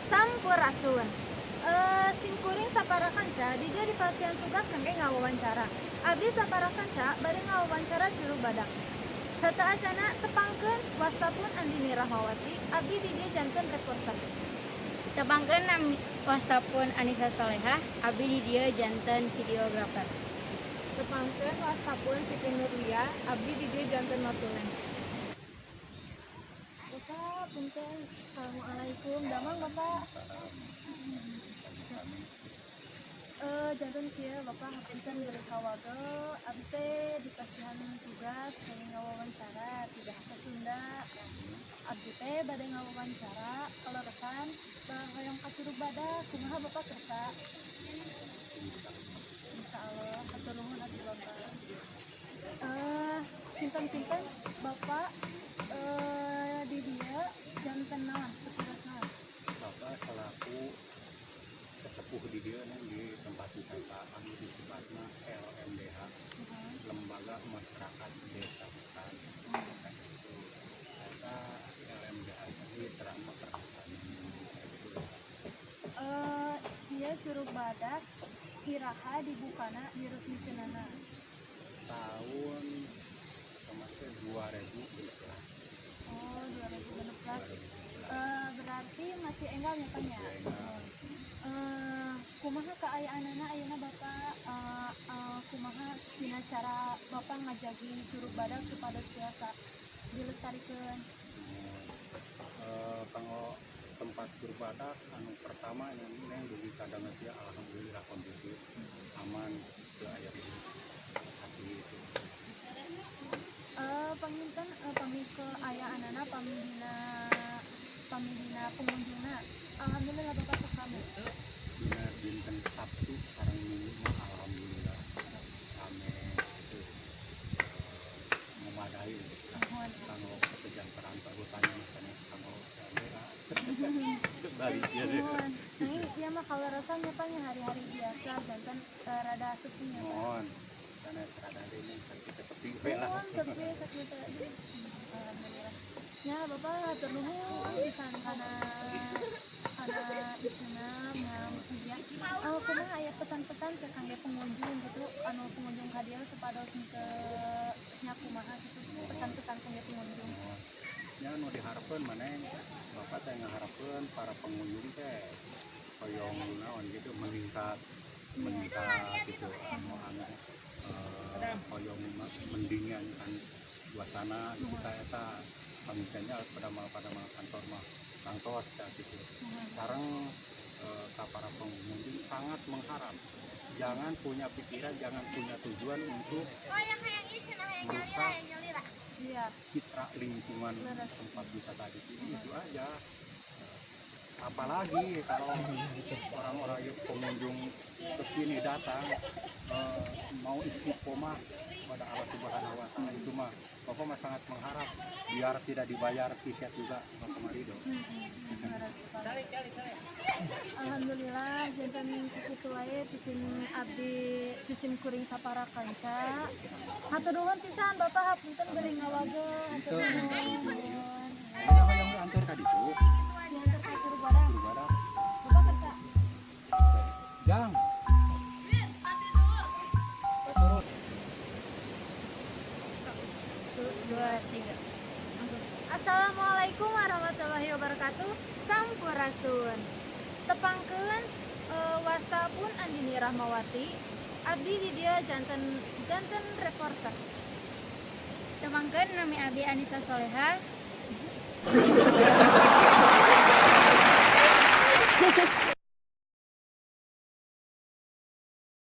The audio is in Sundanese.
Sampurasun. Simkuring sapara kanca di dieu dipasihan tugas kangge ngawawancara. Abdi sapara kanca bade ngawawancara Curug Badak. Sateuacanna, tepangkeun, wasta pun Andini Rahmawati, abdi di dieu janten reporter. Tepangkeun, nami wasta pun Anissa Solehah, abdi di dieu janten videografer. Tepangkeun, wasta pun Siti Nurlia, abdi di dieu janten notulen. Bapak, punten. Assalamualaikum. Damang, Bapak? Janten kieu, Bapak, hapunten bade ngawagel. Abdi teh dipasihan tugas kangge ngawawancara ti bahasa Sunda. Abdi teh bade ngawawancara kaleresan hoyong ka Curug Badak. Kumaha, Bapak kersa? Insyaallah, hatur nuhun atuh, Bapak. Kinten-kinten Bapak di dieu janten naon, petugas naon? Bapak selaku sesepuh di dieu nih, di tempat wisata anu disebutna LMDH, Lembaga Masyarakat Desa Hutan kan itu. Eta LMDH ini terang perhutanan gitu. Ieu Curug Badak iraha dibukana, diresmikeunana? Tahun sama 2016. Oh, 2016. Berarti masih enggal nya, Pak, nya? Masih enggal. Kumaha kaayaanana ayeuna, Bapak? Kumaha dina cara Bapak ngajagi Curug Badak supados tiasa dilestarikeun? Kanggo tempat Curug Badak anu pertama yang dugi kadang ya alhamdulillah kondusif, aman, teu aya hati itu. Panginten pami kaayaanana, pami dina pengunjungna, alhamdulillah Bapak sok rame? Dina dinten Sabtu sareng Minggu mah alhamdulillah rame itu, memadai gitu lah. Muhun. Kanggo kesejahteraan perhutanan sanes kanggo LDA balik ya deh. Muhun. Nanging ieu mah kaleresan nya, Pak, nya, hari-hari biasa janten rada sepi nya, Pak. Muhun, sanes rada ini kita sepi we lah. Muhun, sepi sepi teh. Alhamdulillah. Ya, Bapak, hatur nuhun pisan kana isuna nya iya. Oh, kumaha, aya pesan-pesan ke kangge pengunjung gitu, anu pengunjung ka dieu supados henteu nya kumaha gitu, pesan-pesan kangge pengunjung? Muhun. Ya, nu diharapkeun maneh Bapak teh ngaharapkeun para pengunjung teh hoyong naon gitu, meningkat meningkat gitu, anu anu hoyong mendingan kan suasana gitu. Kita eta pamitannya pada mal kantor mah kantos ya gitu. Sekarang ka para pengunjung sangat mengharap jangan punya pikiran, jangan punya tujuan untuk merusak citra lingkungan tempat wisata di sini. Itu aja. Apalagi kalau orang-orang yang pengunjung ke sini datang mau istiqomah pada Allah Subhanahu wa Ta'ala, itu mah Bapak mah sangat mengharap biar tidak dibayar tiket juga Bapak mah ridho. Alhamdulillah, janten sakitu wae ti sim abdi, ti sim kuring sapara kanca. Hatur nuhun pisan, Bapak, hapunten bade ngawagel. Hatur nuhun. Ada hoyong diantar ka ditu? Diantar ka Curug Badak. Curug Badak. Bapak kersa? Jang. Turun. Satu, dua, tiga. Assalamualaikum warahmatullahi wabarakatuh. Sampurasun. Tepangkeun, wasta pun Andini Rahmawati, abdi di dieu janten janten reporter. Tepangkeun, nami abi Anissa Soleha.